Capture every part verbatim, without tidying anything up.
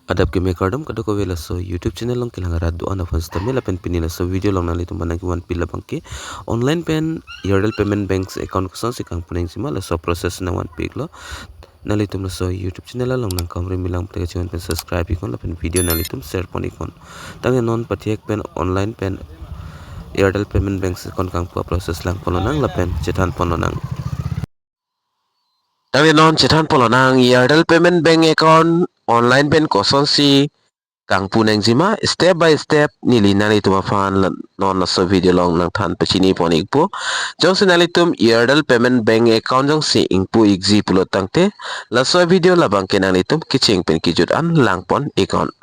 Adap keme kardom kadokave laso YouTube channel along kelang arat do-an aphan sitame lapen pini laso video along nanglitum aphan nangkevanpi labangke online pen Airtel Payment Banks account kosonsi kangpu nangjima laso process nangvanpi iklo. Nanglitum laso YouTube channel along nangkamrim lang pute kachinghon pen subscribe iknon lapen video nanglitum share pon iknon. Tangte non pathek pen online pen Airtel Payment Banks account kangpu a-process lang ponlonang lapen chethan ponlonang. Tangte non chethan ponlonang Airtel Payment Bank account online pen kosonsi kangpu nangjima step by step neli nanglitum aphan la-, non laso video along nangthan pachini pon ikpo. Jongsi nanglitum Airtel Payment Bank account jongsi ingpu ikji pulo tangte laso video labangke nanglitum kecheng pen kejut an lang pon iknon.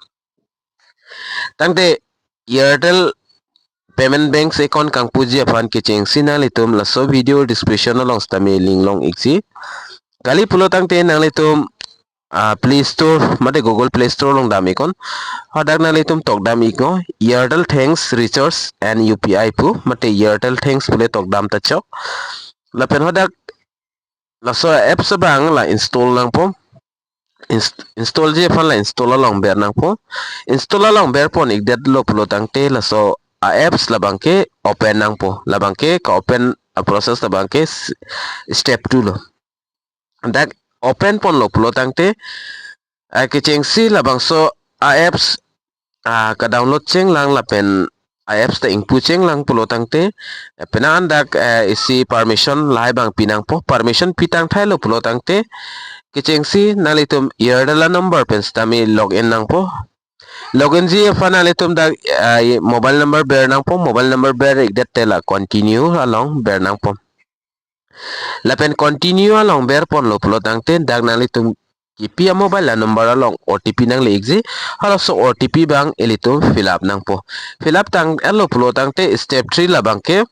Tangte Airtel Payment Banks account kangpuji aphan kechengsi nanglitum laso video description along sitame link long ikji. Kali pulo tangte nanglitum, ah, Play Store mate Google Play Store along dam iknon. Hadak nanglitum tokdam iknon Airtel Thanks Recharge and U P I pu mate Airtel Thanks pule tokdam ta chok. Lapen hadak laso apps abang la install nangpo. Inst-, installji aphan la install along ber nangpo. Install along ber pon ikdetlo pulo tangte laso a-apps labangke open nangpo. Labangke ka-open a-process labangke s-, step two lo. Dak open ponlo pulo tangte, ah, kechengsi labangso a-apps, ah, ka-download chenglang lapen a-apps ta ingpu chenglang pulo tangte, eh, penang an dak, eh, isi permission lahai abang pi nangpo. Permission pi tangthailo pulo tangte kechengsi nanglitum Airtel a-number pen sitame login nangpo. Loginji aphan nanglitum dak, eh, mobile number ber nangpo. Mobile number ber ikdette la continue along ber nangpo. Lapen continue along ber ponlo pulo tangte dak nanglitum kipi a-mobile a-number along O T P nangle ikji. Halaso O T P abang ilitum fill up nangpo. Fill up tanglo pulo tangte step three labangke,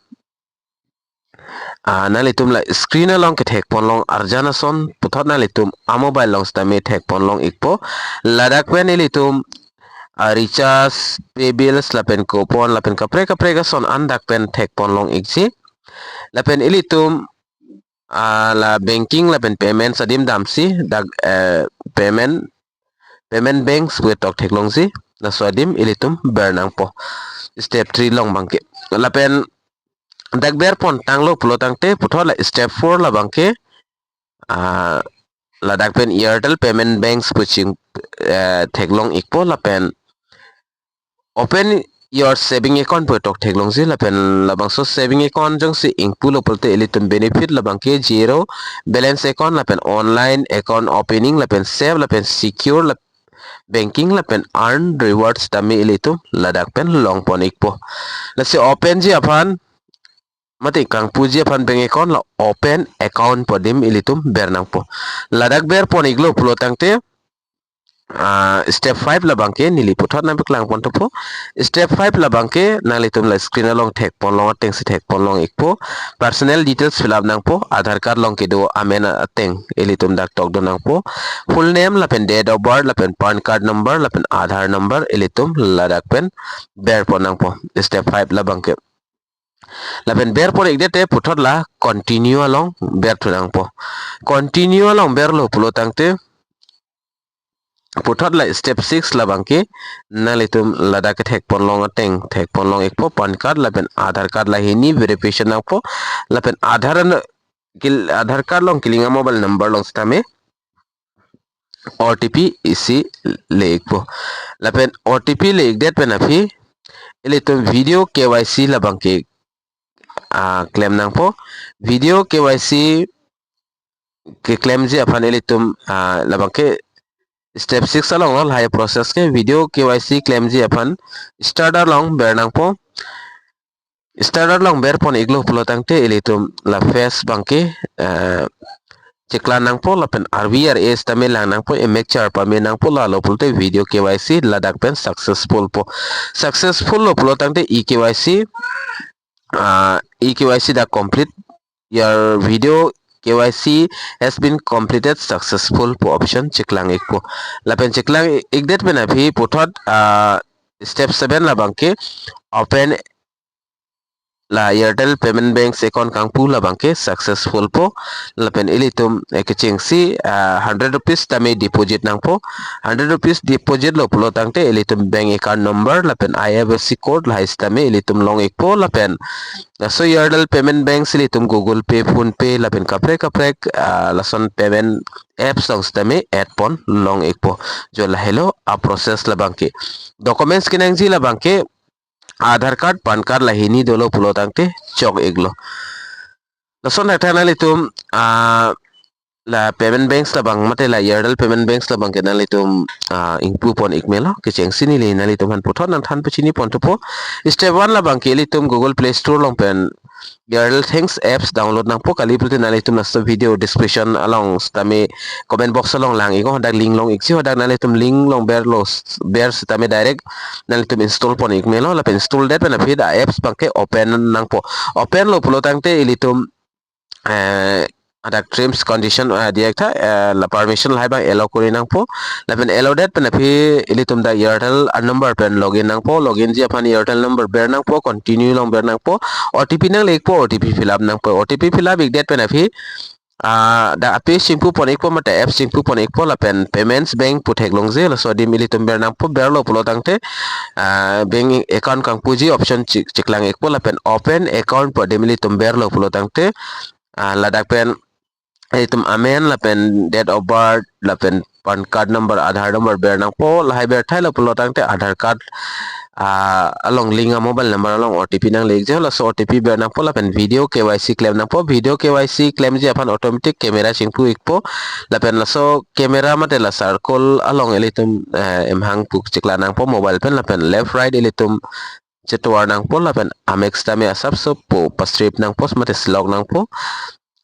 ah, nanglitum la screen along kethek ponlong arjan ason puthot nanglitum a-mobile along sitame thek ponlong ikpo. Ladak pen ilitum, ah, recharge, pay bills lapen coupon lapen kaprek kaprek ason an dak pen thek ponlong ikji. Lapen ilitum, ah, la banking lapen payments adim damsi dak, eh, payment, payment banks pu tok theklongsi laso adim ilitum ber nangpo step three along abangke. Lapen dak ber pon tanglo pulo tangte puthot la step four labangke, ah, ladak pen Airtel Payment Banks pu ching, eh, theklong ikpo lapen open your saving account pu tok theklongsi lapen labangso saving account jongsi ingpulo pulote ilitum benefit labangke zero balance account lapen online account opening lapen save lapen secure lap-, banking lapen earn rewards tame ilitum ladak pen long pon ikpo. Lasi openji aphan mate kangpuji aphan bank account la open account pu adim ilitum ber nangpo. Ladak ber pon iklo pulo tangte, ah, step five labangke neli puthot nangpeklang pon thupo. Step five labangke nanglitum la screen along thek ponlong atengsi thek ponlong ikpo. Personal details fill up nangpo. Aadhaar card along kedo amen ateng ilitum dak tokdun nangpo. Full name lapen date of birth lapen PAN card number lapen Aadhaar number ilitum ladak pen ber pon nangpo step five labangke. Lapen ber pon ikdette puthot la continue along berthu nangpo. Continue along berlo pulo tangte puthot la step six labangke nanglitum ladak kethek ponlong ateng thek ponlong ikpo PAN card lapen Aadhaar card la hini verification nangpo lapen Aadhaar an kil-, Aadhaar card along keling a-mobile number along sitame O T P isi le ikpo. Lapen O T P le ikdet pen aphi ilitum video K Y C labangke, ah, klem nangpo. Video K Y C keklemji aphan ilitum, ah, labangke step six along lo lahai process ke video K Y C klemji aphan start along ber nangpo. Start along ber pon iklo pulo tangte ilitum la face abangke, eh, chikla nangpo lapen R V R A sitame lang nangpo, emek char pame nangpo, lalo pulote video K Y C ladak pen successful po. Successful lo pulo tangte e-K Y C, ah, e-K Y C dak complete, your video K Y C has been completed successful pu option chiklang ikpo. Lapen chiklang ikdet pen aphi puthot, ah, step seven labangke open la Airtel Payment Banks account kangpu labangke successful po. Lapen ilitum, eh, kechengsi, ah, hundred rupees tame deposit nangpo. Hundred rupees deposit lo pulo tangte ilitum bank account number lapen I F S C code lahai sitame ilitum long ikpo lapen laso Airtel Payment Banks ilitum Google Pay, PhonePe lapen kaprek kaprek, ah, lason payment apps along sitame add pon long ikpo. Jo lahelo a-process labangke. Documents kenangji labangke Aadhaar card, PAN card lahini dolo pulo tangte chok iklo. Lason thakthak nanglitum, ah, la Payment Banks labang mate la Airtel Payment Banks labangke nanglitum, ah, ingpu pon ikmelo. Kechengsi neli nanglitum aphan puthot nangthan pachini pon thupo. Step one labangke ilitum Google Play Store along pen Airtel Thanks apps download nangpo. Kali pulote nanglitum laso video description along sitame comment box along lang iknon, hadak link long ikji, hadak nanglitum link long berlo, ber sitame direct nanglitum install pon ikmelo. Lapen install det pen aphi dak apps abangke open nangpo. Open lo pulo tangte ilitum, eh, hadak terms condition, eh, diak tha, eh, la permission lahai abang allow kori nangpo. Lapen allow det pen aphi ilitum dak Airtel a-number pen login nangpo. Login ji aphan Airtel number ber nangpo, continue along ber nangpo. O T P nangle ikpo, O T P fill up nangpo. O T P fill up ikdet pen aphi, ah, dak a-page chingpu pon ikpo mate apps chingpu pon ikpo lapen payments bank pu theklongji, laso adim ilitum ber nangpo. Berlo pulo tangte, ah, bank account kangpuji option chik-, chiklang ikpo lapen open account pu adim ilitum berlo pulo tangte, ah, ladak pen ilitum amen lapen date of birth lapen PAN card number, Aadhaar number ber nangpo. Lahai ber thailo pulo tangte Aadhaar card, ah, along link a-mobile number along O T P nangle ikji, laso O T P ber nangpo lapen video K Y C klem nangpo. Video K Y C klemji aphan automatic camera chingpu ikpo. Lapen laso camera mate la circle along ilitum, eh, emhang pu chikla nangpo mobile pen, lapen left right ilitum chetovar nangpo lapen amek sitame asapso po pa-swipe nangpo mate selok nangpo.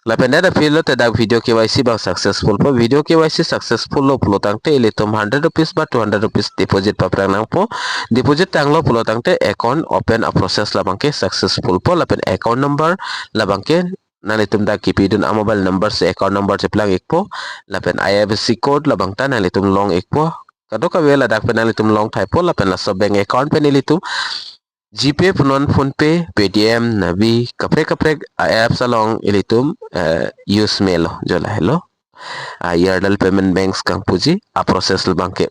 Lapen det aphi lote dak video K Y C abang successful po. Video K Y C successful lo pulo tangte ilitum hundred rupees ba two hundred rupees deposit paprang nangpo. Deposit tanglo pulo tangte account open a-process labangke successful po. Lapen account number labangke nanglitum dak kipidun a-mobile number si account number cheplang ikpo. Lapen I F S C code labang ta nanglitum long ikpo. Kadokave ladak pen nanglitum long thaipo lapen laso bank account pen ilitum GPay punon, PhonePe, Paytm, Navi, kaprek kaprek a-apps along ilitum, eh, use melo. Jo lahelo, ah, Airtel Payment Banks kangpuji a-process labangke.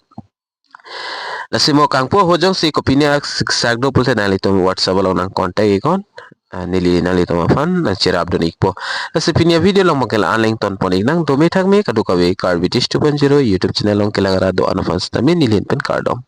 Lasi mo kangpu ahut jongsi kopine asiksak do pulote nanglitum WhatsApp along nang contact iknon. Ah, neli nanglitum aphan nangcherapdun ikpo. Lasi pini a-video along abangke la-an le ington pon iknang. Dome thakme kadokave Karbi Tish two point zero YouTube channel along kelang ra do-an aphan sitame neli ahin pen kardom.